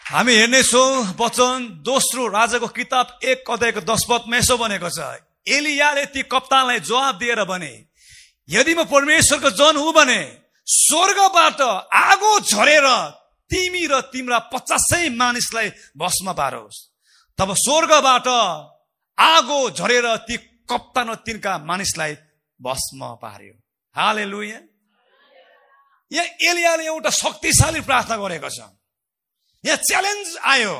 हामी हेर्नेछौँ वचन दोस्रो राजाको किताब 1 अध्यायको 10 पदमा यसो भनेको छ, एलियाले ती कप्तानलाई जवाब दिएर भने, यदि म परमेश्वरको जन हुँ भने स्वर्गबाट आगो झरेर तिमी र तिम्रा 50 मानिसलाई भस्म पारोस्। तब स्वर्गबाट आगो झरेर ती कप्तान र तिनका मानिसलाई भस्म पार्यो। हालेलुया। यहाँ एलियाले एउटा शक्तिशाली प्रार्थना गरेको छ। यहाँ च्यालेन्ज आयो,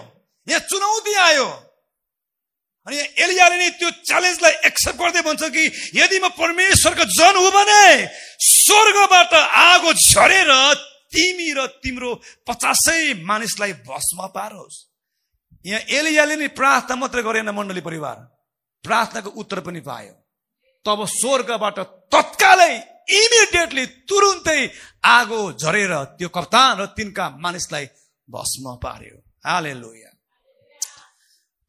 यहाँ चुनौती आयो, अनि एलियाले नि त्यो च्यालेन्जलाई एक्सेप्ट गर्दै भन्छ कि यदि म परमेश्वरको जन हुँ भने स्वर्गबाट आगो झरेर तिमी र तिम्रो 50 मानिसलाई भस्म पारोस्। यहाँ एलियाले नि प्रार्थना मात्रै गरेन मण्डली परिवार, प्रार्थनाको उत्तर पनि पायो। तब स्वर्गबाट तत्कालै इमिडिएटली तुरुन्तै आगो झरेर त्यो कप्तान र तिनका मानिसलाई भस्म पार्यो। हालेलुया।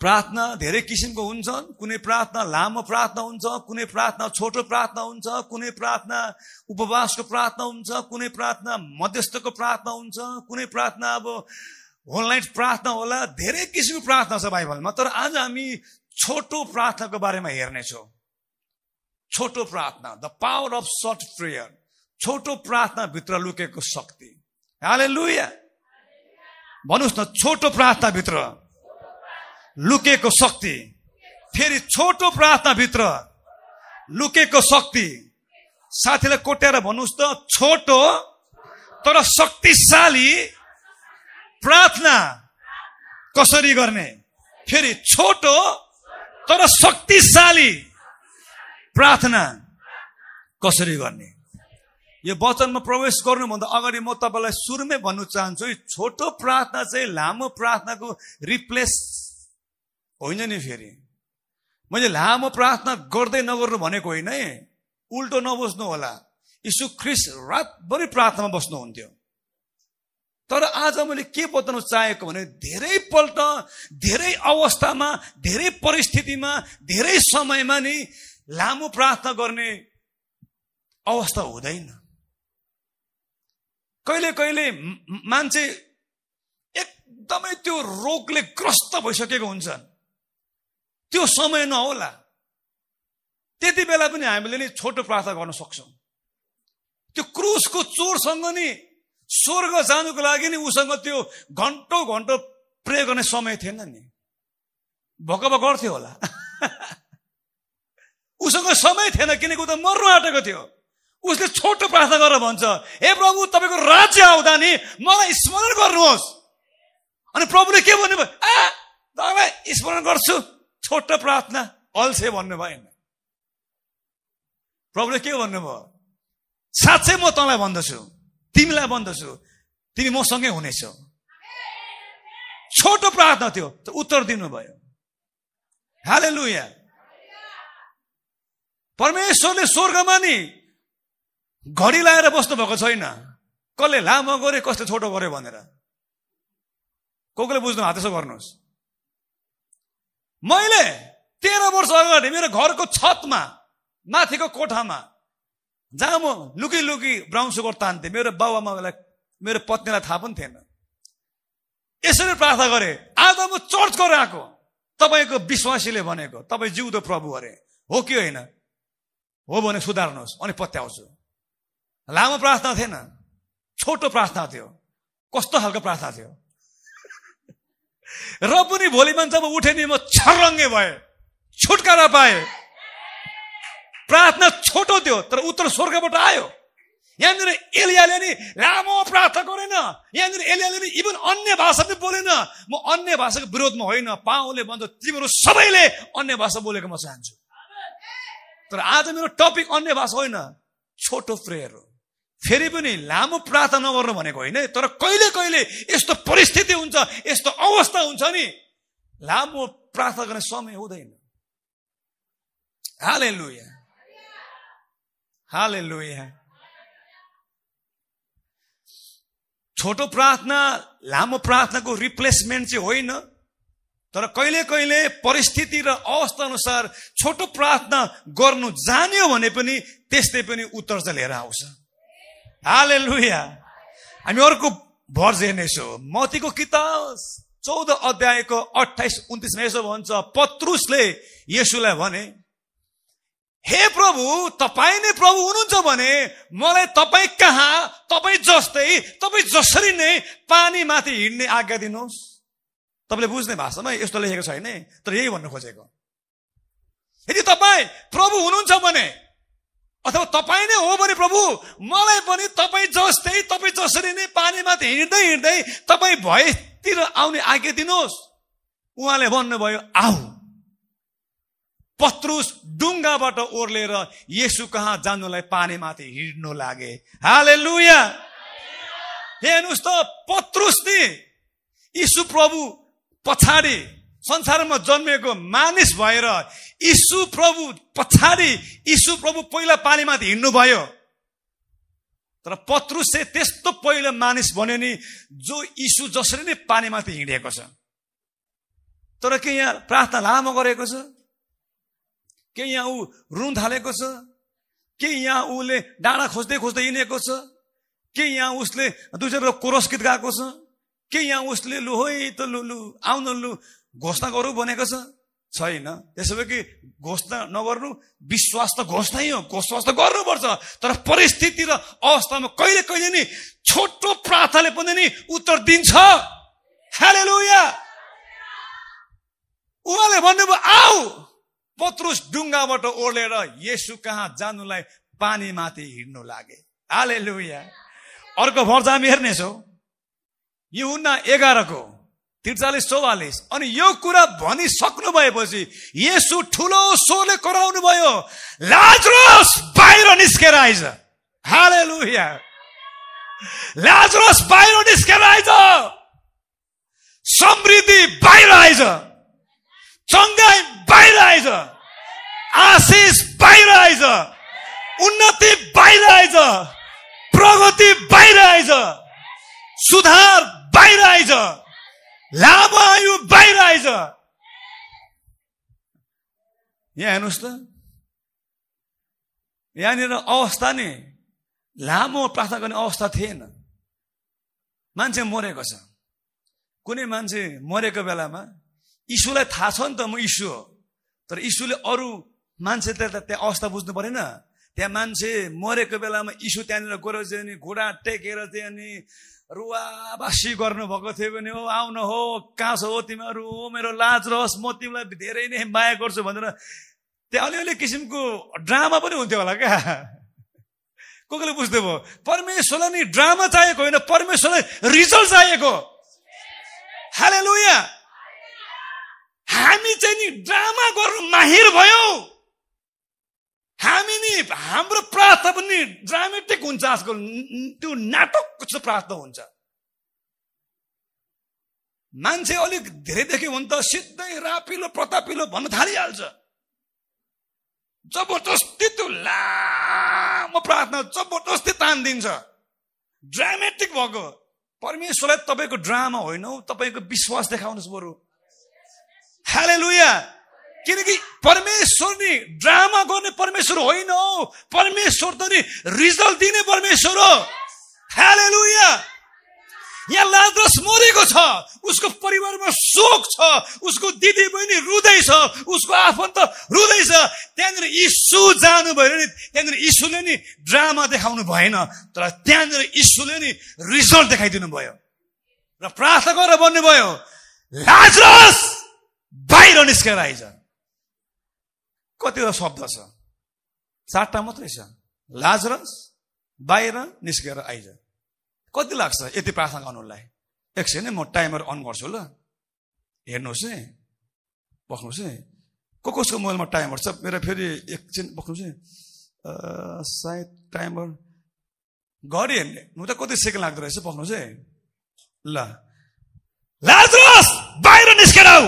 प्रार्थना धेरै किसिमको हुन्छन्। कुनै प्रार्थना लामो प्रार्थना हुन्छ, कुनै प्रार्थना छोटो प्रार्थना हुन्छ, कुनै प्रार्थना उपवासको प्रार्थना हुन्छ, कुनै प्रार्थना मध्यस्थको प्रार्थना हुन्छ, कुनै प्रार्थना अब होल नाइट प्रार्थना होला। धेरै किसिमको प्रार्थना छ बाइबलमा। तर आज हामी छोटो प्रार्थनाको बारेमा हेर्नेछौँ। छोटो प्रार्थना, the power of short prayer. छोटो प्रार्थना भित्र लुकेको शक्ति। हालेलुया। भन्नुहोस् न, छोटो प्रार्थना भित्र लुकेको शक्ति। फेरि छोटो प्रार्थना भित्र लुकेको शक्ति। साथीलाई कोट्याएर भन्नुहोस् त, छोटो तर शक्तिशाली प्रार्थना कसरी गर्ने? फेरि छोटो तर शक्तिशाली प्रार्थना कसरी गर्ने? यो वचनमा प्रवेश गर्नुभन्दा अगाडि म तपाईलाई सुरुमै भन्नु चाहन्छु, छोटो प्रार्थना चाहिँ लामो प्रार्थनाको रिप्लेस होइन नि। फेरि मैले लामो प्रार्थना गर्दै नगर्नु भनेको होइन है, उल्टो नबस्नु होला। यीशु ख्रीष्ट रातभरि प्रार्थनामा बस्नुहुन्थ्यो। तर आज मैले के बताउन चाहेको भने धेरै पल्ट, धेरै अवस्थामा, धेरै परिस्थितिमा, धेरै समयमा नि लामो प्रार्थना गर्ने अवस्था हुँदैन। कहिले कहिले मान्छे एकदमै त्यो रोगले ग्रस्त भइसकेको हुन्छ, त्यो समय नहोला। त्यति बेला पनि हामीले नि छोटो प्रार्थना गर्न सक्छौँ। त्यो क्रुसको चोरसँग नि स्वर्ग जानुको लागि नि उसँग त्यो घन्टौं घन्टौं प्रे गर्ने समय थिएन नि, भकभ गर्थ्यो होला। उसँग समय थिएन किनकि उ त मर्नु आँटेको थियो। उसले छोटो प्रार्थना गरेर भन्छ, हे प्रभु तपाईको राज्य आउँदा नि मलाई स्मरण गर्नुहोस्। अनि प्रभुले के भन्नुभयो? तपाईलाई स्मरण गर्छु। छोटो प्रार्थना, अल्छे भन्नु भएन। प्रभुले के भन्नुभयो? साँच्चै म तँलाई भन्दछु, तिमीलाई भन्दछु, तिमी मसँगै हुनेछौ। छोटो प्रार्थना थियो, उत्तर दिनुभयो। हालेलुया। परमेश्वरले स्वर्गमा नि घडी लाएर बस्नु भएको छैन, कसले लामो गरे कसले छोटो गर्यो भनेर। कसले बुझ्नु हात यसो गर्नुहोस्। मैले 13 वर्ष अगाडि मेरो घरको छतमा, माथिको कोठामा, जहाँ म लुकी लुकी ब्राउन सुगर तान्थेँ, मेरो बाबुआमालाई, मेरो पत्नीलाई थाहा पनि थिएन। यसरी प्रार्थना गरे, आज म चर्च गरेर आएको, तपाईँको विश्वासीले भनेको तपाईँ जिउँदो प्रभु अरे, हो कि होइन? हो भने सुधार्नुहोस्, अनि पत्याउँछु। लामो प्रार्थना थिएन, छोटो प्रार्थना थियो। कस्तो खालको प्रार्थना थियो? र पनि भोलि मान्छे जब उठे नि म छर्लङ्गे भए, छुटकारा पाए। प्रार्थना छोटो थियो तर उत्तर स्वर्गबाट आयो। यहाँनिर एलियाले नि लामो प्रार्थना गरेन। यहाँनिर एलियाले नि इभन अन्य भाषा पनि बोलेन। म अन्य भाषाको विरोधमा होइन, पावलले भन्छ तिमीहरू सबैले अन्य भाषा बोलेको म चाहन्छु। तर आज मेरो टपिक अन्य भाषा होइन, छोटो प्रेयर हो। फेरि पनि लामो प्रार्थना नगर्नु भनेको होइन, तर कहिले कहिले यस्तो परिस्थिति हुन्छ, यस्तो अवस्था हुन्छ नि लामो प्रार्थना गर्ने समय हुँदैन। हालेलुया। हालेलुया। छोटो प्रार्थना लामो प्रार्थनाको रिप्लेसमेन्ट चाहिँ होइन, तर कहिले कहिले परिस्थिति र अवस्था अनुसार छोटो प्रार्थना गर्नु जान्यो भने पनि त्यस्तै पनि उत्तर चाहिँ लिएर आउँछ। हालेलुया। हामी अर्को भर्स हेर्नेछौँ, मत्तीको किताब 14 अध्यायको 28-29 यसो भन्छ, पत्रुसले येशूलाई भने, हे प्रभु, तपाईँ नै प्रभु हुनुहुन्छ भने मलाई तपाईँ कहाँ, तपाईँ जस्तै, तपाईँ जसरी नै पानी माथि हिँड्ने आज्ञा दिनुहोस्। तपाईँले बुझ्ने भाषामा यस्तो लेखेको छैन, तर यही भन्नु खोजेको। यदि तपाईँ प्रभु हुनुहुन्छ भने अथवा तपाईँ नै हो भने प्रभु, मलाई पनि तपाईँ जस्तै, तपाईँ जसरी नै पानी माथि हिँड्दै हिँड्दै तपाईँ भएतिर आउने आज्ञा दिनुहोस्। उहाँले भन्नुभयो, आऊ। पत्रुस डुङ्गाबाट ओर्लेर येशू कहाँ जानुलाई पानी माथि हिँड्नु लागे। हालेलुया। हेर्नुहोस् त, पत्रुस नि यीशु प्रभु पछाडि संसारमा जन्मेको मानिस भएर यीशु प्रभु पछाडि यीशु प्रभु पहिला पानी माथि हिँड्नु भयो। तर पत्रुस चाहिँ त्यस्तो पहिलो मानिस बन्यो नि जो यीशु जसरी नै पानी माथि हिँडेको छ। तर के यहाँ प्रार्थना लामो गरेको छ? के यहाँ ऊ रुन थालेको छ? के यहाँ उसले डाँडा खोज्दै खोज्दै हिँडेको छ? के यहाँ उसले दुई चार कोरस गीत गाएको छ? के यहाँ उसले लु है त लु लु आउनु लु घोषणा गरौँ भनेको छ? छैन। त्यसो भए कि घोषणा नगर्नु, विश्वास त घोषणा हो, विश्वास त गर्नुपर्छ। तर परिस्थिति र अवस्थामा कहिले कहिले नि छोटो प्रार्थनाले पनि नि उत्तर दिन्छ। हालेलुया। उहाँले भन्नुभयो, आऊ। पत्रुस डुङ्गाबाट ओर्लेर येशू कहाँ जानुलाई पानी माथि हिँड्नु लागे। हालेलुया। अर्को भर्जा हामी हेर्नेछौँ, यूहन्ना 11:43-44। अनि यो कुरा भनिसक्नु भएपछि येशू ठुलो स्वरले कराउनु भयो, लाजरस बाहिर निस्केर आइज। हालेलुया। लाजरस बाहिर निस्केर आइज। समृद्धि बाहिर आइज, चङ्गाई बाहिर आइज, आशिष बाहिर आइज, उन्नति बाहिर आइज, प्रगति बाहिर आइज, सुधार बाहिर आइज, लामो आयु बाहिर आइज। यहाँ हेर्नुहोस् त, यहाँनिर अवस्था नि लामो प्रार्थना गर्ने अवस्था थिएन। मान्छे मरेको छ। कुनै मान्छे मरेको बेलामा यीशुलाई थाहा छ नि त म यीशु हो, तर यीशुले अरू मान्छे त्यहाँ अवस्था बुझ्नु परेन। त्यहाँ मान्छे मरेको बेलामा यीशु त्यहाँनिर गएर चाहिँ नि घुँडा टेकेर चाहिँ नि रुवाबासी गर्नुभएको थियो भने, हो आउन हो, कहाँ छ हो तिमीहरू, हो मेरो लाजरस, म तिमीलाई धेरै नै माया गर्छु भनेर त्यहाँ अलिअलि किसिमको ड्रामा पनि हुन्थ्यो होला क्या। कोले बुझ्दै भयो? परमेश्वरलाई नि ड्रामा चाहिएको होइन, परमेश्वरलाई रिजल्ट चाहिएको। हालेलुया। हामी चाहिँ नि ड्रामा गर्नु माहिर भयो। हामी नि हाम्रो प्रार्थना पनि ड्रामेटिक हुन्छ। आजकल त्यो नाटक जस्तो प्रार्थना हुन्छ। मान्छे अलिक धेरै देख्यो भने त सिधै रापिलो प्रतापिलो भन्न थालिहाल्छ। जबरजस्ती त्यो लामो प्रार्थना जबरजस्ती तानिदिन्छ, ड्रामेटिक भएको। परमेश्वरलाई तपाईँको ड्रामा होइन हौ, तपाईँको विश्वास देखाउनुहोस् बरु। हालेलुया। किनकि परमेश्वर नि ड्रामा गर्ने परमेश्वर होइन हो, परमेश्वर त नि रिजल्ट दिने परमेश्वर हो। हालेलुया। यहाँ लाजरस मरेको छ, उसको परिवारमा शोक छ, उसको दिदी बहिनी रुँदैछ, उसको आफन्त रुँदैछ। त्यहाँनिर यीशु जानुभयो नि, त्यहाँनिर यीशुले नि ड्रामा देखाउनु भएन, तर त्यहाँनिर यीशुले नि रिजल्ट देखाइदिनु भयो। र प्रार्थना गरेर भन्नुभयो, लाजरस बाहिर निस्केर आइज। कतिवटा शब्द छ? 7टा मात्रै छ। लाजरस बाहिर निस्केर आइज। कति लाग्छ यति प्रार्थना गर्नुलाई? एकछिन म टाइमर अन गर्छु ल। हेर्नुहोस् है, बस्नुहोस् है। कसको मोबाइलमा टाइमर छ? मेरो फेरि एकछिन बस्नुहोस् है। सायद टाइमर घडी हेर्ने म त कति सेकेन्ड लाग्दो रहेछ। बस्नुहोस् है ल। लाजरस बाहिर निस्केर आऊ।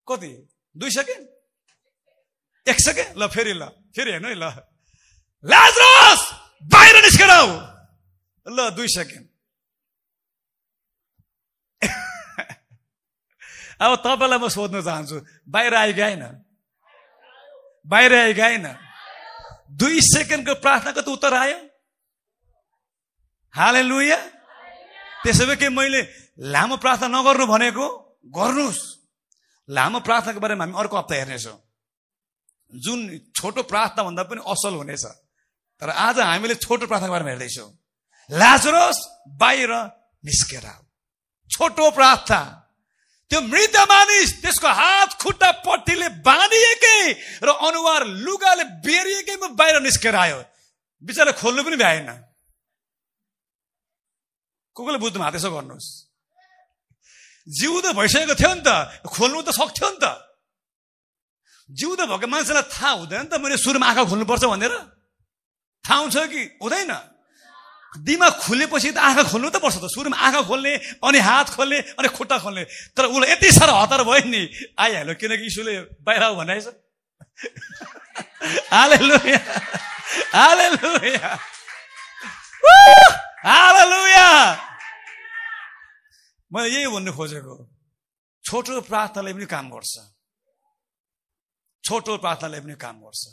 कति? 2 सेकेन्ड? 1 सेकेन्ड? ल फेरि हेर्नु है ल। लाजरस बाहिर निस्केर आऊ। ल 2 सेकेन्ड। अब तपाईँलाई म सोध्न चाहन्छु, बाहिर आयो कि आएन? बाहिर आयो कि आएन? 2 सेकेन्डको प्रार्थनाको त उत्तर आयो। हालेलुया। त्यसो भए के मैले लामो प्रार्थना नगर्नु भनेको गर्नुहोस्। लामो प्रार्थनाको बारेमा हामी अर्को हप्ता हेर्नेछौँ, जुन छोटो प्रार्थना भन्दा पनि असल हुनेछ। तर आज हामीले छोटो प्रार्थनाको बारेमा हेर्दैछौँ। लाजरस बाहिर निस्केर आऊ। छोटो प्रार्थना, त्यो मृत मानिस, त्यसको हात खुट्टा पट्टीले बाँधिएकै र अनुहार लुगाले बेरिएकैमा बाहिर निस्केर आयो। बिचरा खोल्नु पनि भ्याएन। कसले बुझ्नु भएको त्यसो गर्नुहोस्। जिउँदो भइसकेको थियो नि त, खोल्नु त सक्थ्यो नि त। जिउँदो भएको मान्छेलाई थाहा हुँदैन त मैले सुरुमा आँखा खोल्नुपर्छ भनेर? थाहा हुन्छ कि हुँदैन? दिमाग खुलेपछि त आँखा खोल्नु त पर्छ त। सुरुमा आँखा खोल्ने, अनि हात खोल्ने, अनि खुट्टा खोल्ने। तर उसलाई यति साह्रो हतार भयो नि, आइहाल्यो, किनकि यीशुले बाहिर आऊ भनेछ। हालेलुया, हालेलुया, हालेलुया। मैले यही भन्नु खोजेको, छोटो प्रार्थनाले पनि काम गर्छ। छोटो प्रार्थनाले पनि काम गर्छ।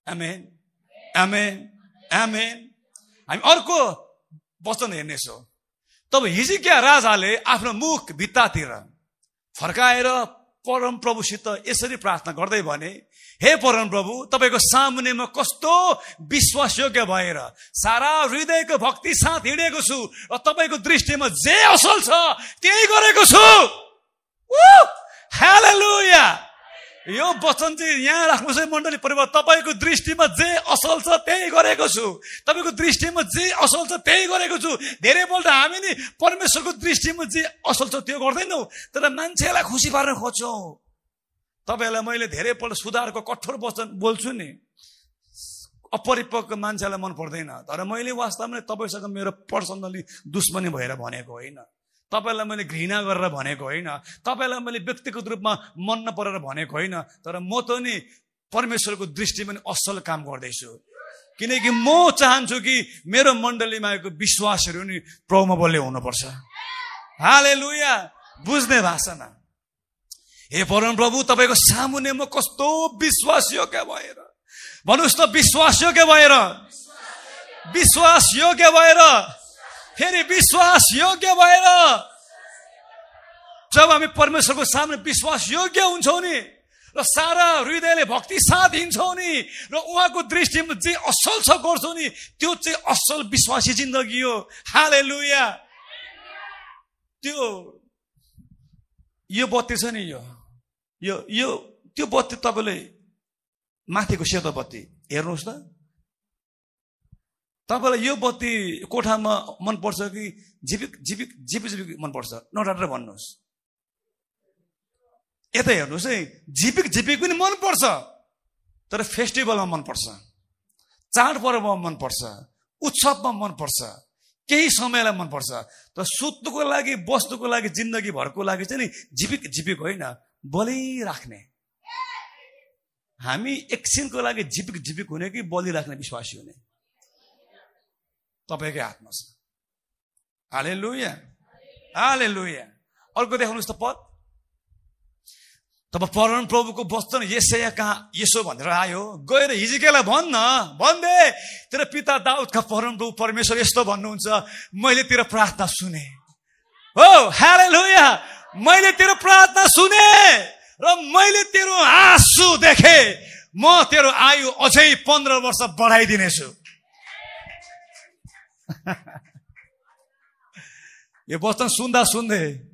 आमेन, आमेन, आमेन। हामी अर्को वचन हेर्नेछौँ। तब हिजकिया राजाले आफ्नो मुख भित्तातिर फर्काएर परम प्रभुसित यसरी प्रार्थना गर्दै भने, हे परम प्रभु, तपाईँको सामुन्नेमा कस्तो विश्वासयोग्य भएर सारा हृदयको भक्ति साथ हिँडेको छु र तपाईँको दृष्टिमा जे असल छ त्यही गरेको छु। हालेलुया। यो वचन चाहिँ यहाँ राख्नुहोस् है मण्डली परिवार। तपाईँको दृष्टिमा जे असल छ त्यही गरेको छु। तपाईँको दृष्टिमा जे असल छ त्यही गरेको छु। धेरैपल्ट हामी नि परमेश्वरको दृष्टिमा जे असल छ त्यो गर्दैनौँ, तर मान्छेलाई खुसी पार्न खोज्छौँ। तपाईँलाई मैले धेरैपल्ट सुधारको कठोर वचन बोल्छु नि, अपरिपक्व मान्छेलाई मन पर्दैन। तर मैले वास्तवमा तपाईँसँग मेरो पर्सनली दुश्मनी भएर भनेको होइन। तपाईँलाई मैले घृणा गरेर भनेको होइन। तपाईँलाई मैले व्यक्तिगत रूपमा मन नपरेर भनेको होइन। तर म त नि परमेश्वरको दृष्टिमा नि असल काम गर्दैछु, किनकि म चाहन्छु कि मेरो मण्डलीमा आएको विश्वासहरू नि प्रभुमा बलियो हुनुपर्छ। हालेलुया। बुझ्ने भाषामा, हे परम प्रभु, तपाईँको सामुन्नेमा कस्तो विश्वासयोग्य भएर, भन्नुहोस् त, विश्वासयोग्य भएर, विश्वासयोग्य भएर, फेरि विश्वासयोग्य भएर। जब हामी परमेश्वरको सामने विश्वासयोग्य हुन्छौँ नि र सारा हृदयले भक्ति साथ हिँड्छौँ नि र उहाँको दृष्टिमा जे असल छ गर्छौँ नि, त्यो चाहिँ असल विश्वासी जिन्दगी हो। हालेलुया। यो बत्ती छ नि, यो त्यो बत्ती तपाईँले माथिको सेतो बत्ती हेर्नुहोस् त। तपाईँलाई यो बत्ती कोठामा मनपर्छ कि झिपिक झिपिक झिपिक झिपिक मनपर्छ? नडाटेर भन्नुहोस्। यता हेर्नुहोस् है, झिपिक झिपिक पनि मनपर्छ, तर फेस्टिभलमा मनपर्छ, चाडपर्वमा मनपर्छ, उत्सवमा मनपर्छ, केही समयलाई मनपर्छ। तर सुत्नुको लागि, बस्नुको लागि, जिन्दगी भरको लागि चाहिँ नि झिपिक झिपिक होइन, बलिराख्ने। हामी एकछिनको लागि झिपिक झिपिक हुने कि बलिराख्ने विश्वासी हुने, तपाईँकै हातमा छ। हालेलुया, हालेलुया। अर्को देखाउनुहोस् त पद। तब परम प्रभुको वचन यशाया कहाँ यसो भनेर आयो, गएर हिजकियालाई भन्दे, तेरो पिता दाउदका परम प्रभु परमेश्वर यस्तो भन्नुहुन्छ, मैले तेरो प्रार्थना सुने। हो, हालेलुया। मैले तेरो प्रार्थना सुने र मैले तेरो आँसु देखे। म तेरो आयु अझै 15 वर्ष बढाइदिनेछु। यो वचन सुन्दा सुन्दै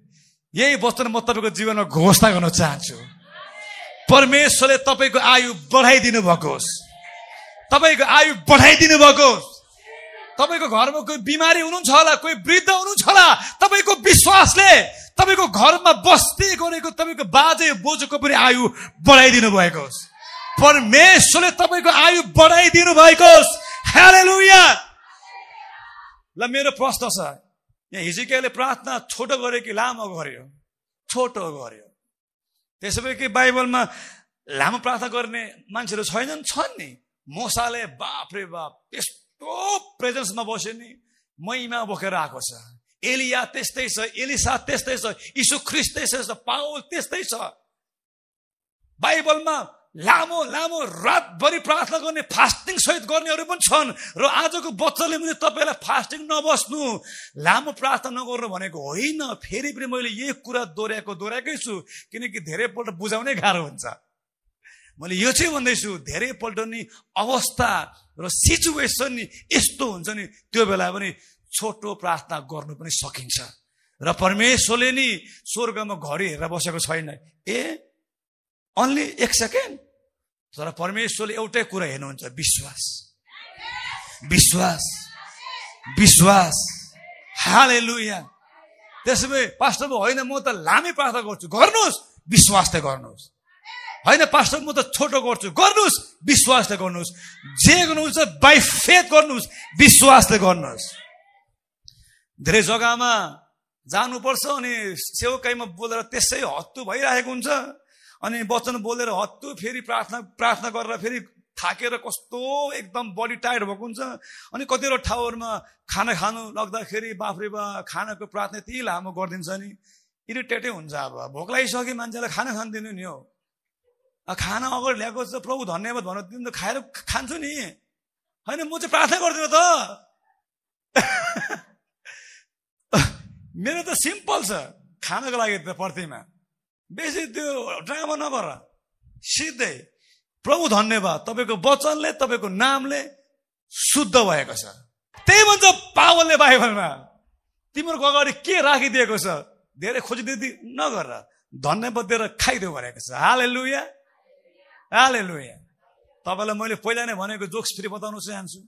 यही वचन म तपाईँको जीवनमा घोषणा गर्न चाहन्छु। परमेश्वरले तपाईँको आयु बढाइदिनु भएको होस्, तपाईँको आयु बढाइदिनु भएको होस्। तपाईँको घरमा कोही बिमारी हुनुहुन्छ होला, कोही वृद्ध हुनुहुन्छ होला, तपाईँको विश्वासले तपाईँको घरमा बस्दै गरेको तपाईँको बाजे बोजूको पनि आयु बढाइदिनु भएको होस्। परमेश्वरले तपाईँको आयु बढाइदिनु भएको होस्। हालेलुया। ल, मेरो प्रश्न छ, यहाँ हिजकियाले प्रार्थना छोटो गर्यो कि लामो गर्यो? छोटो गर्यो। त्यसो भए कि बाइबलमा लामो प्रार्थना गर्ने मान्छेहरू छैनन्? छन् नि। मोसाले बाप रे बाप यस्तो प्रेजेन्समा बस्यो नि, महिमा बोकेर आएको छ। एलिया त्यस्तै छ, एलिसा त्यस्तै छ, यीशु ख्रीष्ट त्यस्तै छ, पाउल त्यस्तै छ। बाइबलमा लामो लामो रातभरि प्रार्थना गर्ने, फास्टिङ सहित गर्नेहरू पनि छन्। र आजको बच्चाले मैले तपाईँलाई फास्टिङ नबस्नु, लामो प्रार्थना नगर्नु भनेको होइन। फेरि पनि मैले यही कुरा दोहोऱ्याएकै छु, किनकि धेरैपल्ट बुझाउनै गाह्रो हुन्छ। मैले यो चाहिँ भन्दैछु, धेरैपल्ट नि अवस्था र सिचुएसन नि यस्तो हुन्छ नि, त्यो बेला पनि छोटो प्रार्थना गर्नु पनि सकिन्छ। र परमेश्वरले नि स्वर्गमा घडी हेरेर बसेको छैन, अन्ली 1 सेकेन्ड। तर परमेश्वरले एउटै कुरा हेर्नुहुन्छ, विश्वास, विश्वास, विश्वास। हालेलुया। त्यसो भए पास्टर होइन म त लामै प्रार्थना गर्छु, गर्नुहोस्, विश्वासले गर्नुहोस्। होइन पास्टर म त छोटो गर्छु, गर्नुहोस्, विश्वासले गर्नुहोस्। जे गर्नुहुन्छ बाई फेथ गर्नुहोस्, विश्वासले गर्नुहोस्। धेरै जग्गामा जानुपर्छ अनि सेवकाईमा बोलेर त्यसै हत्तु भइरहेको हुन्छ, अनि वचन बोलेर हत्तु, फेरि प्रार्थना गरेर फेरि थाकेर कस्तो एकदम बडी टायर्ड भएको हुन्छ। अनि कतिवटा ठाउँहरूमा खाना खानु लाग्दाखेरि बाफ्रे बा खानाको प्रार्थना यति लामो गरिदिन्छ नि, इरिटेटै हुन्छ। अब भोक लागिसक्यो मान्छेलाई खाना खानिदिनु नि हो, खाना अगाडि ल्याएको छ, प्रभु धन्यवाद भन्नु तिमी त खाएर खान्छु नि, होइन म चाहिँ प्रार्थना गर्दिनँ त। मेरो त सिम्पल छ खानको लागि त प्रतिमा, बेसी त्यो ड्रामा नगर, सिधै प्रभु धन्यवाद तपाईँको वचनले, तपाईँको नामले शुद्ध भएको छ। त्यही भन्छ पावलले बाइबलमा, तिमीहरूको अगाडि के राखिदिएको छ, धेरै खोजिदिँदै नगर, धन्यवाद दिएर खाइदेऊ भनेको छ। हालेलुया, हालेलुया। तपाईँलाई मैले पहिला नै भनेको जोक्स फेरि बताउनु चाहन्छु।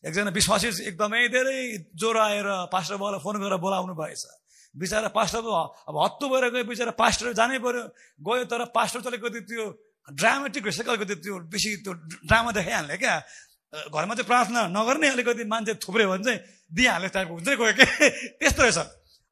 एकजना विश्वासी एकदमै धेरै ज्वरो आएर पास्टर बाबुलाई फोन गरेर बोलाउनु भएछ। बिचरा पास्टर अब हत्तु भएर गयो, बिचरा पास्टर जानै पर्यो, गयो। तर पास्टर चलेको त्यो ड्रामेटिक रहेछ, अलिकति त्यो बेसी त्यो ड्रामा देखाइहाल्ने क्या। घरमा चाहिँ प्रार्थना नगर्ने, अलिकति मान्छे थुप्रै भने चाहिँ दिइहाल्ने टाइपको हुन्छ नि, गयो के त्यस्तो रहेछ।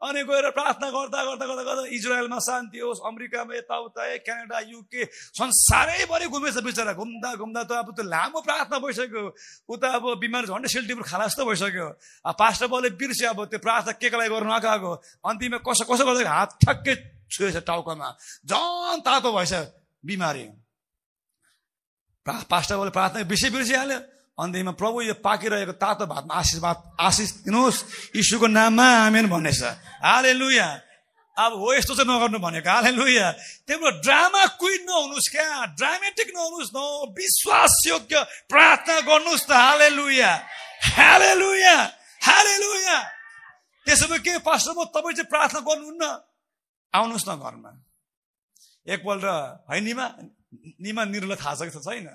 अनि गएर प्रार्थना गर्दा गर्दा गर्दा गर्दा इजरायलमा शान्ति होस्, अमेरिकामा यताउता, क्यानाडा, युके, संसारैभरि घुमेछ बिचरा। घुम्दा घुम्दा त अब त्यो लामो प्रार्थना भइसक्यो, उता अब बिमार झन्डै सेल्टिपुर खाला जस्तो भइसक्यो। पास्टर बाबुले बिर्स्यो अब त्यो प्रार्थना के लागि गर्नु आएको। अन्तिममा कसो कसो गर्दाखेरि हात ठ्याक्कै छुएछ टाउकोमा, झन् तातो भएछ बिमारी। पास्टर बाबुले प्रार्थना बिर्सिहाल्यो। अन्तिममा प्रभु यो पाकिरहेको तातो भातमा आशिष दिनुहोस् यीशुको नाममा, आमेन भन्नेछ। हालेलुया। अब हो यस्तो चाहिँ नगर्नु भनेको। हालेलुया। त्यही ड्रामा क्विन नहुनुहोस्, क्या ड्रामेटिक नहुनुहोस्, न विश्वास योग्य प्रार्थना गर्नुहोस् त। हालेलुया, हालेलुया, हालेलुया। त्यसो भए के पास्टर म तपाईँ चाहिँ प्रार्थना गर्नुहुन्न, आउनुहोस् न घरमा एकपल्ट। है निमा निरुलाई थाहा छ कि छैन?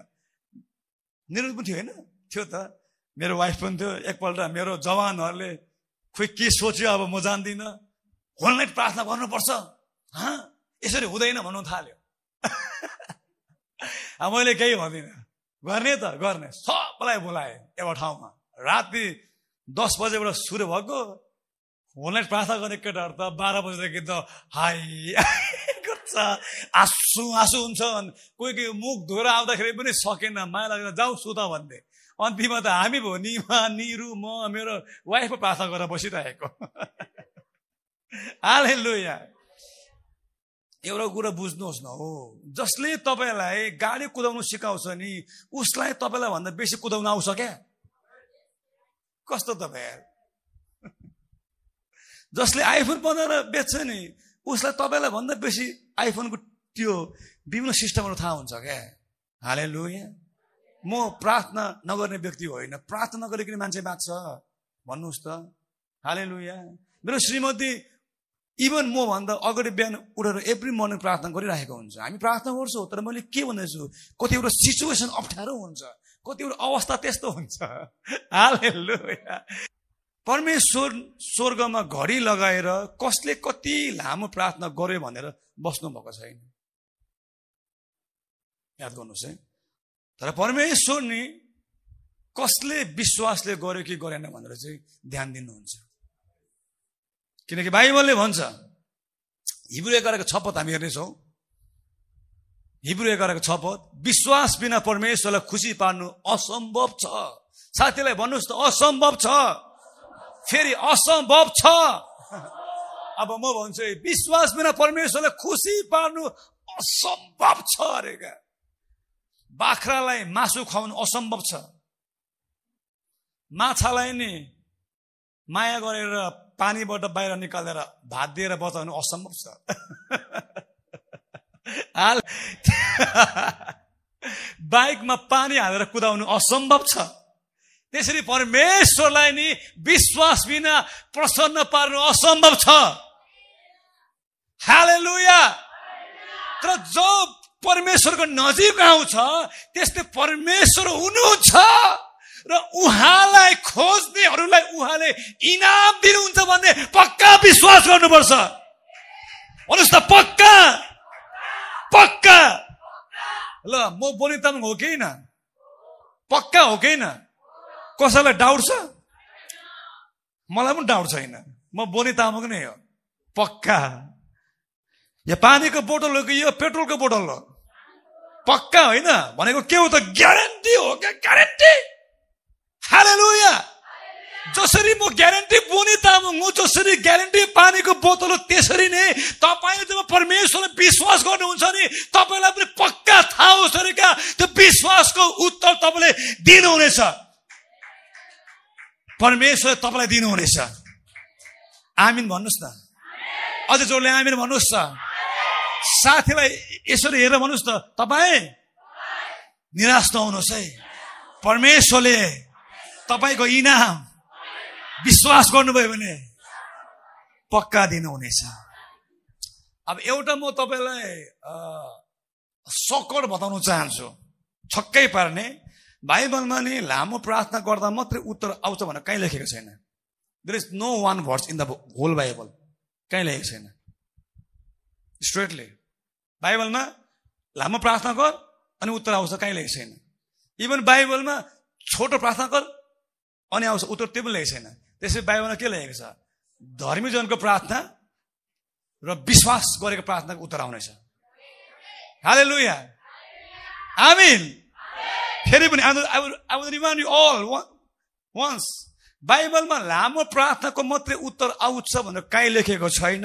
निरुल पनि थियो, होइन थियो त, मेरो वाइफ पनि थियो। एकपल्ट मेरो जवानहरूले खोइ के सोच्यो, अब म जान्दिनँ, होल नाइट प्रार्थना गर्नुपर्छ, यसरी हुँदैन भन्नु थाल्यो। मैले केही भन्दिनँ, गर्ने त गर्ने, सबलाई बोलाएँ एउटा ठाउँमा। राति 10 बजेबाट सुरु भएको, होल नाइट प्रार्थना गर्ने केटाहरू त 12 बजेदेखि त हाई आँसु हुन्छन्। कोही मुख धोएर आउँदाखेरि पनि सकेन, माया लागेर जाउँ सुता भन्थे। अन्तिममा त हामी भयो, निमा, निरु, म, मेरो वाइफको प्रार्थना गरेर बसिरहेको। हालेलुया। एउटा कुरा बुझ्नुहोस् न, हो जसले तपाईँलाई गाडी कुदाउनु सिकाउँछ नि, उसलाई तपाईँलाई भन्दा बेसी कुदाउनु आउँछ क्या? कस्तो तपाईँ? जसले आइफोन बनाएर बेच्छ नि, उसलाई तपाईँलाई भन्दा बेसी आइफोनको त्यो विभिन्न सिस्टमहरू थाहा हुन्छ क्या। हालेलुया। म प्रार्थना नगर्ने व्यक्ति होइन, प्रार्थना नगरिकन मान्छे बाँच्छ भन्नुहोस् त। हालेलुया। मेरो श्रीमती इभन म भन्दा अगाडि बिहान उठेर एभ्री मर्निङ प्रार्थना गरिरहेको हुन्छ। हामी प्रार्थना गर्छौँ, तर मैले के भन्दैछु, कतिवटा सिचुएसन अप्ठ्यारो हुन्छ, कतिवटा अवस्था त्यस्तो हुन्छ। हालेलुया। परमेश्वर स्वर्गमा घडी लगाएर कसले कति लामो प्रार्थना गर्यो भनेर बस्नु भएको छैन, याद गर्नुहोस् है। तर परमेश्वर नि कसले विश्वासले गर्यो कि गरेन भनेर चाहिँ ध्यान दिनुहुन्छ। किनकि बाइबलले भन्छ, हिब्रू 11:6 हामी हेर्नेछौँ। हिब्रू 11:6, विश्वास बिना परमेश्वरलाई खुसी पार्नु असम्भव छ। साथीलाई भन्नुहोस् त, असम्भव छ। फेरि असम्भव छ। अब म भन्छु, विश्वास बिना परमेश्वरलाई खुसी पार्नु असम्भव छ अरे क्या। बाख्रालाई मासु खुवाउनु असम्भव छ। माछालाई नि माया गरेर पानीबाट बाहिर निकालेर भात दिएर बचाउनु असम्भव छ। बाइकमा पानी हालेर कुदाउनु असम्भव छ। त्यसरी परमेश्वरलाई नि विश्वास बिना प्रसन्न पार्नु असम्भव छ। हालेलुया। तर जो परमेश्वरको नजिक आउँछ त्यसले परमेश्वर हुनुहुन्छ र उहाँलाई खोज्नेहरूलाई उहाँले इनाम दिनुहुन्छ भन्ने पक्का विश्वास गर्नुपर्छ। भन्नुहोस् त पक्का पक्का। ल म बोनी तामाङ हो कि न? पक्का हो कि न? कसैलाई डाउट छ? मलाई पनि डाउट छैन। म बोनी तामाङ नै हो। पक्का। यो पानीको बोतल हो कि यो पेट्रोलको बोतल हो? पक्का होइन भनेको के हो त? ग्यारेन्टी हो क्या, ग्यारेन्टी। हालेलुया। जसरी म ग्यारेन्टी बोनी तामाङ हो, जसरी ग्यारेन्टी पानीको बोतल हो, त्यसरी नै तपाईँले जब परमेश्वरलाई विश्वास गर्नुहुन्छ नि तपाईँलाई पनि पक्का थाहा होस् क्या त्यो विश्वासको उत्तर तपाईँले दिनुहुनेछ। परमेश्वरले तपाईँलाई दिनुहुनेछ। आमिन भन्नुहोस् न। अझ जोडले आमिन भन्नुहोस् न। साथीलाई यसरी हेरेर भन्नुहोस् त, तपाईँ निराश नहुनुहोस् है। परमेश्वरले तपाईँको इनाम विश्वास गर्नुभयो भने पक्का दिनुहुनेछ। अब एउटा म तपाईँलाई सकट बताउन चाहन्छु, छक्कै पार्ने। बाइबलमा नि लामो प्रार्थना गर्दा मात्रै उत्तर आउँछ भनेर कहीँ लेखेको छैन। There is no one verse in the whole Bible, कहीँ लेखेको छैन। स्ट्रेटली बाइबलमा लामो प्रार्थना गर अनि उत्तर आउँछ, कहीँ लेखेको छैन। इभन बाइबलमा छोटो प्रार्थना गर अनि आउँछ उत्तर, त्यो पनि लेखेको छैन। त्यसै बाइबलमा के लेखेको छ? धर्मी जनको प्रार्थना र विश्वास गरेको प्रार्थनाको उत्तर आउनेछ। हालेलुया। आमीन। फेरि पनि I will remind you all once, बाइबलमा लामो प्रार्थनाको मात्रै उत्तर आउँछ भनेर कहीँ लेखेको छैन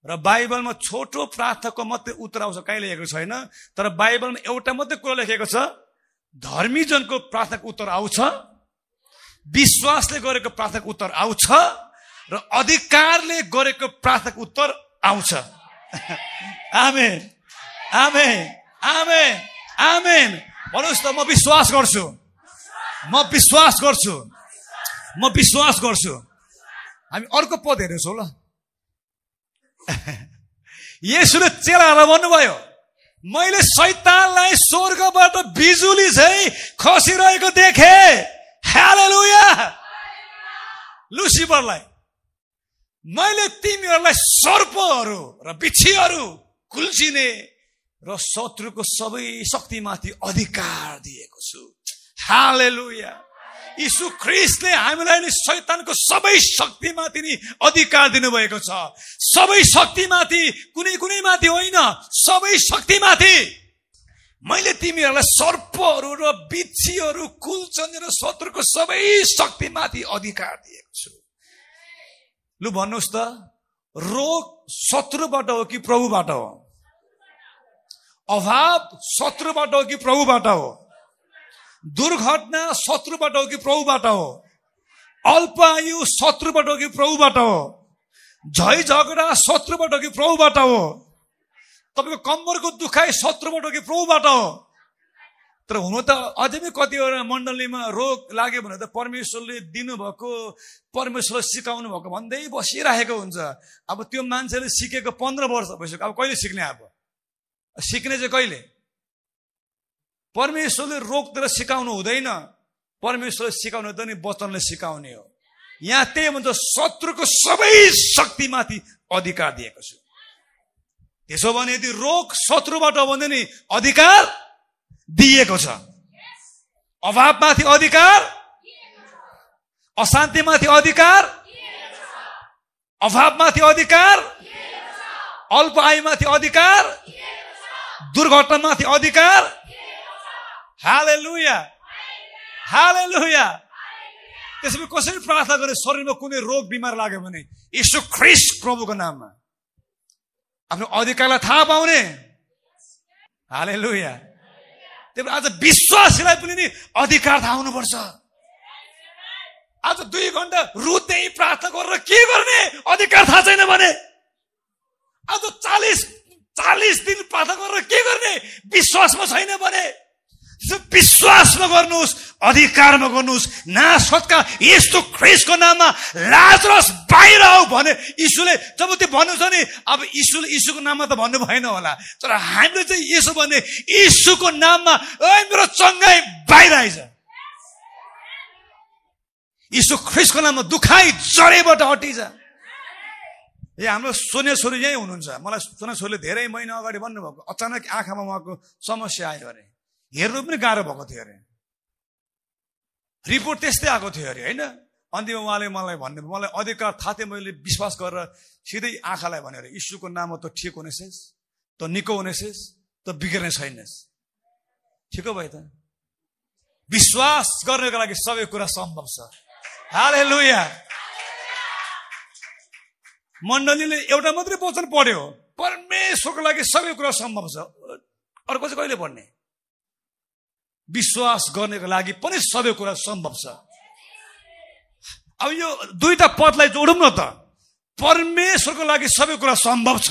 र बाइबलमा छोटो प्रार्थनाको मात्रै उत्तर आउँछ कहीँ लेखेको छैन। तर बाइबलमा एउटा मात्रै कुरा लेखेको छ, धर्मी जनको प्रार्थनाको उत्तर आउँछ, विश्वासले गरेको प्रार्थनाको उत्तर आउँछ र अधिकारले गरेको प्रार्थनाको उत्तर आउँछ। आमेन आमेन आमेन आमेन। भन्नुहोस् त, म विश्वास गर्छु, म विश्वास गर्छु, म विश्वास गर्छु। हामी अर्को पद हेर्छौँ ल। येशूले चेलाहरूलाई भन्नुभयो, मैले शैतानलाई स्वर्गबाट बिजुली झैं खसिरहेको देखे। हालेलुया। लुसिफरलाई, मैले तिमीहरूलाई सर्पहरू र बिच्छीहरू कुल्चिने र शत्रुको सबै शक्तिमाथि अधिकार दिएको छु। हालेलुया। यीशु ख्रीष्टले हामीलाई नि शैतानको सबै शक्तिमाथि नि अधिकार दिनुभएको छ। सबै शक्तिमाथि, कुनै माथि होइन, सबै शक्तिमाथि। मैले तिमीहरूलाई सर्पहरू र बिच्छीहरू कुल्चने र शत्रुको सबै शक्तिमाथि अधिकार दिएको छु। लु भन्नुहोस् त, रोग शत्रुबाट हो कि प्रभुबाट हो? अभाव शत्रुबाट हो कि प्रभुबाट हो? दुर्घटना शत्रुबाट हो कि प्रभुबाट हो? अल्पायु शत्रुबाट हो कि प्रभुबाट हो? झै झगडा शत्रुबाट हो कि प्रभुबाट हो? तपाईको कम्मरको दुखाइ शत्रुबाट हो कि प्रभुबाट हो? तर हुन त अझै पनि कतिवटा मण्डलीमा रोग लाग्यो भने त परमेश्वरले दिनुभएको, परमेश्वरले सिकाउनु भएको भन्दै बसिरहेको हुन्छ। अब त्यो मान्छेले सिकेको 15 वर्ष भइसक्यो, अब कहिले सिक्ने? अब सिक्ने चाहिँ कहिले? परमेश्वरले रोगतिर सिकाउनु हुँदैन, परमेश्वरले सिकाउनु हुँदैन, वचनले सिकाउने हो। यहाँ त्यही भन्छ, शत्रुको सबै शक्तिमाथि अधिकार दिएको छु। त्यसो भने यदि रोग शत्रुबाट हो भने नि अधिकार दिएको छ। अभावमाथि अधिकार, अशान्तिमाथि अधिकार, अभावमाथि अधिकार, अल्प आयुमाथि अधिकार, दुर्घटनामाथि अधिकार। हालेलुया हालेलुया। त्यसैले कसरी प्रार्थना गरे शरीरमा कुनै रोग बिमार लाग्यो भने यीशु ख्रीष्ट प्रभुको नाममा आफ्नो अधिकारलाई थाहा पाउने। हालेलुया। त्यही आज विश्वासीलाई पनि नि अधिकार थाहा हुनुपर्छ। आज 2 घण्टा रुँदै प्रार्थना गरेर के गर्ने अधिकार थाहा छैन भने, आज 40 दिन प्रार्थना गरेर के गर्ने विश्वासमा छैन भने, विश्वासमा गर्नुहोस्, अधिकारमा गर्नुहोस्। नासरतका यीशु ख्रीष्टको नाममा लाजरस बाहिर आऊ भने यीशुले जब त्यो भन्नु छ नि, अब यीशुले यीशुको नाममा त भन्नु भएन होला, तर हामीले चाहिँ यसो भने यीशुको नाममा मेरो चङ्गाई बाहिर आइज। यीशु ख्रीष्टको नाममा दुखाइ जरेबाट हटिज। हाम्रो सोने छोरी यही हुनुहुन्छ। मलाई सोने छोरीले धेरै महिना अगाडि भन्नुभएको, अचानक आँखामा उहाँको समस्या आयो अरे, हेर्नु पनि गाह्रो भएको थियो अरे, रिपोर्ट त्यस्तै आएको थियो अरे होइन। अन्तिममा उहाँले मलाई भन्नु, मलाई अधिकार थाहा थियो, मैले विश्वास गरेर सिधै आँखालाई भने अरे यीशुको नाममा त ठिक हुनेछस्, त निको हुनेछस्, त बिग्रने छैनस्। ठिक भयो त। विश्वास गर्नको लागि सबै कुरा सम्भव छ। हालेलुया। मण्डलीले एउटा मात्रै वचन पढ्यो, परमेश्वरको लागि सबै कुरा सम्भव छ। अर्को चाहिँ कहिले पढ्ने? विश्वास गर्नेको लागि पनि सबै कुरा सम्भव छ। अब यो दुईटा पदलाई जोडौँ न त। परमेश्वरको लागि सबै कुरा सम्भव छ,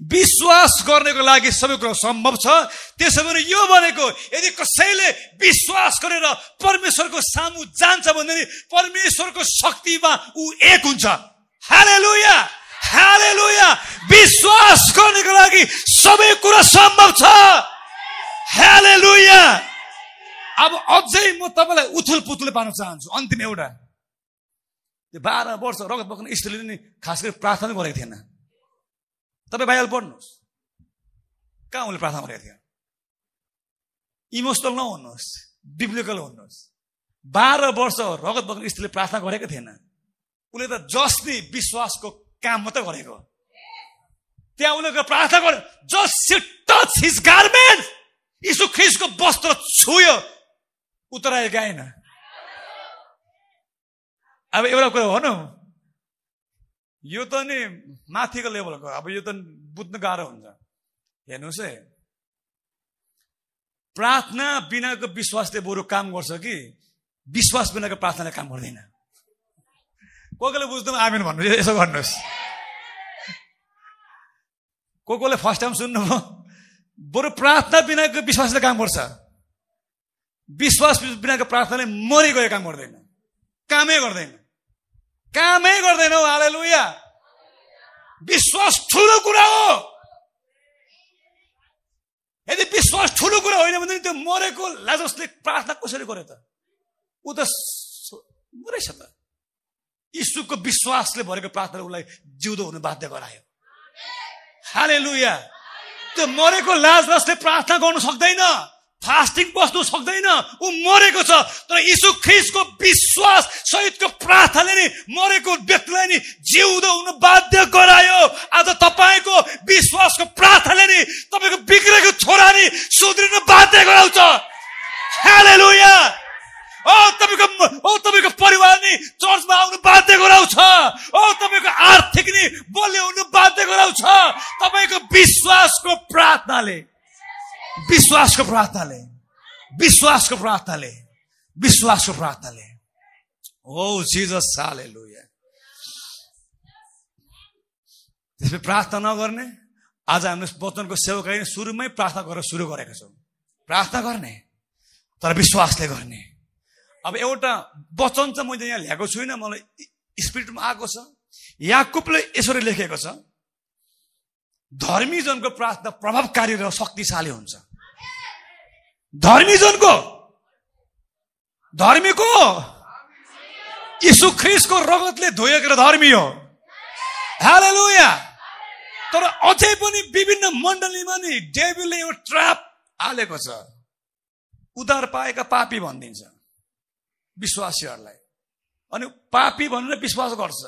विश्वास गर्नेको लागि सबै कुरा सम्भव छ। त्यसो भने यो भनेको यदि कसैले विश्वास गरेर परमेश्वरको सामु जान्छ भने परमेश्वरको शक्तिमा ऊ एक हुन्छ। हालेलुया, हालेलुया। विश्वास गर्नेको लागि सबै कुरा सम्भव छ। हालेलुया। अब अझै म तपाईलाई उथुल पुथुल पार्न चाहन्छु। अन्तिम एउटा, त्यो 12 वर्ष रगत बग्ने स्त्रीले नि खास गरी प्रार्थना गरेको थिएन। तपाईँ बाइबल पढ्नुहोस्, कहाँ उनले प्रार्थना गरेको थियो? इमोसनल नहुनुहोस्, बिब्लिकल हुनुहोस्। 12 वर्ष रगत बग्ने स्त्रीले प्रार्थना गरेको थिएन। उसले त जस्ट नि विश्वासको काम मात्रै गरेको। त्यहाँ उसले प्रार्थना गरे, just she touch his garment, यीशु ख्रीष्टको वस्त्र छुयो, उतरायो गएन। अब एउटा कुरा भनौँ, यो त नि माथिको लेभलको, अब यो त बुझ्न गाह्रो हुन्छ। हेर्नुहोस् है, प्रार्थना बिनाको विश्वासले बरु काम गर्छ कि विश्वास बिनाको प्रार्थनाले काम गर्दैन? कोले बुझ्नु आमेन भन्नु, यसो गर्नुहोस्। कोले फर्स्ट टाइम सुन्नुभयो? बरु प्रार्थना बिनाको विश्वासले काम गर्छ, विश्वास बिनाको प्रार्थनाले मरिगयो काम गर्दैन, कामै गर्दैन, कामै गर्दैन। हालेलुया। विश्वास ठुलो कुरा हो। यदि विश्वास ठुलो कुरा होइन भने त्यो मरेको लाजरसले प्रार्थना कसरी गर्यो त? ऊ त मरेछ त। यीशुको विश्वासले भरेको प्रार्थना उसलाई जिउँदो हुन बाध्य गरायो। हालेलुया। त्यो मरेको लाजरसले प्रार्थना गर्नु सक्दैन, फास्टिङ बस्नु सक्दैन, ऊ मरेको छ। तर यीशु ख्रीष्टको विश्वास सहितको प्रार्थनाले नि मरेको व्यक्तिलाई नि जिउँदो हुन बाध्य गरायो। आज तपाईको विश्वासको प्रार्थनाले नि तपाईको बिग्रेको छोरा नि सुध्रिन बाध्य गराउँछ। हालेलुया। तपाईको परिवार नि चर्चमा आउनु बाध्य गराउँछ। तपाईको आर्थिक नि बलियो हुनु बाध्य गराउँछ। तपाईको विश्वासको प्रार्थनाले, विश्वासको प्रार्थनाले, विश्वासको प्रार्थनाले, विश्वासको प्रार्थनाले। ओ जिजस, हालेलुया। त्यसपछि प्रार्थना नगर्ने, आज हामीले वचनको सेवकाई सुरुमै प्रार्थना गरेर सुरु गरेका छौँ। प्रार्थना गर्ने तर विश्वासले गर्ने। अब एउटा वचन चाहिँ मैले यहाँ ल्याएको छुइनँ, मलाई स्पिरिटमा आएको छ। याकुबले यसरी लेखेको छ, धर्मी जनको प्रार्थना प्रभावकारी र शक्तिशाली हुन्छ। धर्मीको यीशु ख्रीष्टको रगतले धोएको धर्मी हो। हालेलुया। तर अझै पनि विभिन्न मण्डलीमा नि डेभिलले एउटा ट्र्याप हालेको छ। उद्धार पाएका पापी भनिदिन्छ विश्वासीहरूलाई, अनि पापी भनेर विश्वास गर्छ,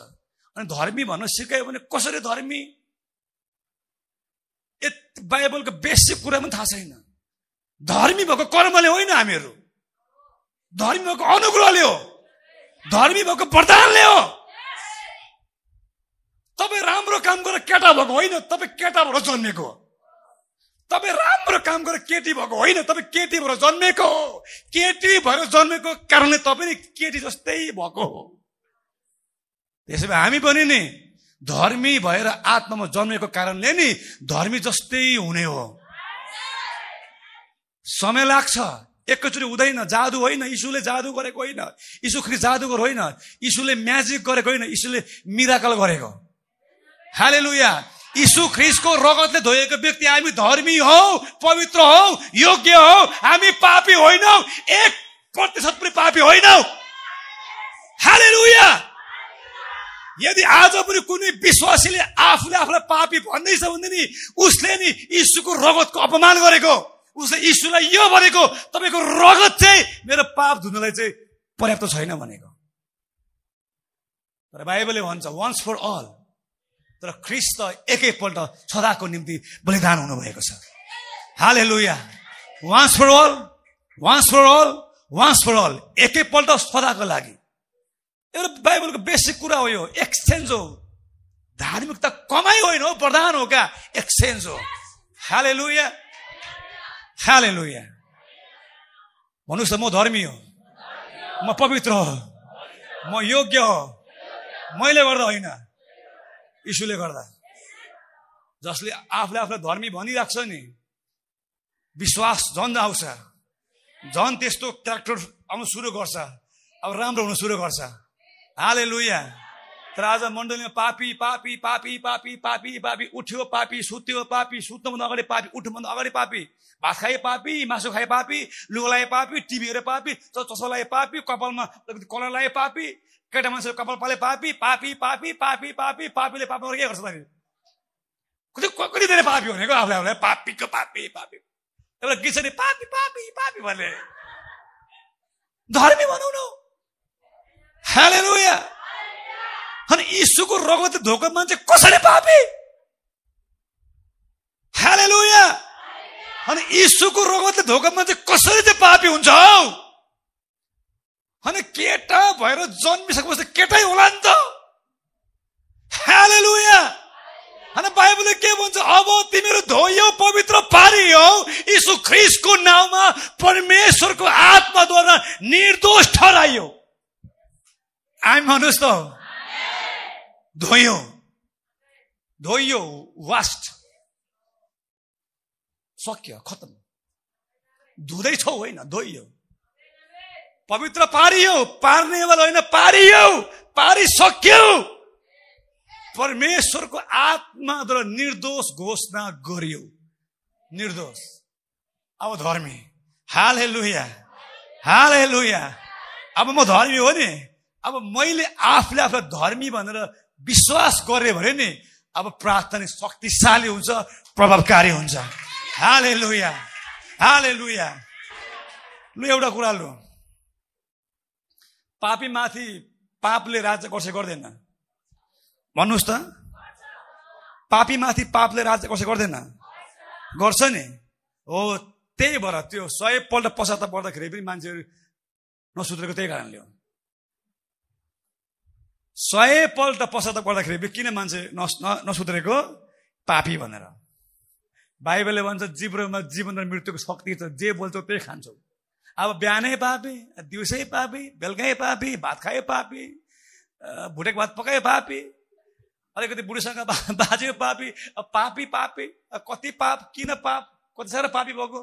अनि धर्मी भन्न सिकायो भने कसरी धर्मी? बाइबलको बेसिक कुरा पनि थाहा छैन। धर्मी भएको कर्मले होइन हामीहरू, धर्मी भएको अनुग्रहले हो, धर्मी भएको वरदानले हो। तपाईँ राम्रो काम गरेर केटा भएको होइन, तपाईँ केटाबाट जन्मेको हो। तपाईँ राम्रो काम गरेर केटी भएको होइन, तपाईँ केटी भएर जन्मेको हो। केटी भएर जन्मेको कारणले तपाईँ केटी जस्तै भएको हो। त्यसो भए हामी पनि नि धर्मी भएर आत्मामा जन्मेको कारणले नि धर्मी जस्तै हुने हो। समय लाग्छ, एकैचोटि हुँदैन। जादु होइन, यीशुले जादु गरेको होइन, यीशु ख्रीष्ट जादुगर होइन, यीशुले म्याजिक गरेको होइन, यीशुले मिराकल गरेको। हालेलुया। यीशु ख्रीष्टको रगतले धोएको व्यक्ति हामी धर्मी हौ, पवित्र हौ, योग्य हौ। हामी पापी होइनौ, 1% पनि पापी होइनौ। हालेलुया। यदि आज पनि कुनै विश्वासीले आफूले आफूलाई पापी भन्दैछ भने नि उसले नि यीशुको रगतको अपमान गरेको, उसले यीशुलाई यो भनेको तपाईको रगत चाहिँ मेरो पाप धुनलाई चाहिँ पर्याप्त छैन भनेको। तर बाइबलले भन्छ वन्स फर अल। तर ख्रीष्ट एकैपल्ट सदाको निम्ति बलिदान हुनुभएको छ। Hallelujah. Once for all, once for all, once for all, एकैपल्ट सदाको लागि। एउटा बाइबलको बेसिक कुरा हो यो। एक्सचेन्ज हो। धार्मिकता कमाई होइन हो, वरदान हो क्या, एक्सचेन्ज हो। हालेलुया, हालेलुया। भन्नुहोस् त म धर्मी हो, म पवित्र हो, म योग्य हो। मैले गर्दा होइन, यीशुले गर्दा। जसले आफूले आफूलाई धर्मी भनिराख्छ नि, विश्वास झन् आउँछ, झन् त्यस्तो क्यारेक्टर आउनु सुरु गर्छ, अब राम्रो हुन सुरु गर्छ। हालेलुया। तर आज मण्डलीमा पापी पापी पापी पापी पापी पापी, उठ्यो पापी, सुत्यो पापी, सुत्नुभन्दा अगाडि पापी, उठ्नुभन्दा अगाडि पापी, भात खाए पापी, मासु खाए पापी, लुगा लाए पापी, टिभी हेरे पापी, चस्मा लाए पापी, कपालमा कलर लाए पापी, केटा मान्छे कपाल पाले पापी, पापी पापी पापी पापी। पापीले पापी के गर्छ त? कति धेरै पापी भनेको आफूले आफूलाई पापीको पापी पापी। एउटा गीत छ नि, पापी पापी पापी भन्ने। धर्मी भनौँ न। हालेलुया। अनि यीशुको रगतले धोएको मान्छे कसरी पापी? हालेलुया। अनि यीशुको रगतले धोएको मान्छे कसरी चाहिँ पापी हुन्छ हौ? अनि केटा भएर जन्मिसकेपछि केटै होला नि त। हालेलुया। अनि बाइबलले के भन्छ? अब तिमीहरू धोइयो, पवित्र पारियो, यीशु ख्रीष्टको नाउँमा परमेश्वरको आत्माद्वारा निर्दोष ठहराइयो। आइ भन्नुहोस् त, धोइयो, धोइयो, वास्ट, सक्यो, खतम। धुँदैछौ होइन, धोइयो। पवित्र पारियो, पार्नेवाला होइन, पारियो, पारिसक्यो। परमेश्वरको आत्माद्वारा निर्दोष घोषणा गरियो, निर्दोष। अब धर्मी। हालेलुया, हालेलुया। अब म धर्मी हो नि। अब मैले आफूले आफूलाई धर्मी भनेर विश्वास गरेँ भने नि अब प्रार्थना शक्तिशाली हुन्छ, प्रभावकारी हुन्छ। हालेलुया, हालेलुया। लु एउटा कुरा, लु, पापी माथि पापले राज्य गर्छ गर्दैन? भन्नुहोस् त। पापी माथि पापले राज्य गर्छ गर्दैन? गर्छ नि। हो, त्यही भएर त्यो 100 पल्ट पश्चाताप गर्दाखेरि पनि मान्छेहरू नसुध्रेको त्यही कारणले हो। 100 पल्ट पश्चाताप गर्दाखेरि किन मान्छे नसुध्रेको? पापी भनेर। बाइबलले भन्छ जीवनमा जीवन र मृत्युको शक्ति छ, जे बोल्छौ त्यही खान्छौ। अब बिहानै पापी, दिउँसै पापी, बेलुकै पापी, भात खाए पापी, भुटेको भात पकाए पापी, अलिकति बुढीसँग बाज्यो पापी, पापी पापी। कति पाप, किन पाप, कति साह्रो पापी भएको।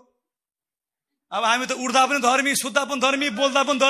अब हामी त उड्दा पनि धर्मी, सुत्दा पनि धर्मी, बोल्दा पनि धर्मी।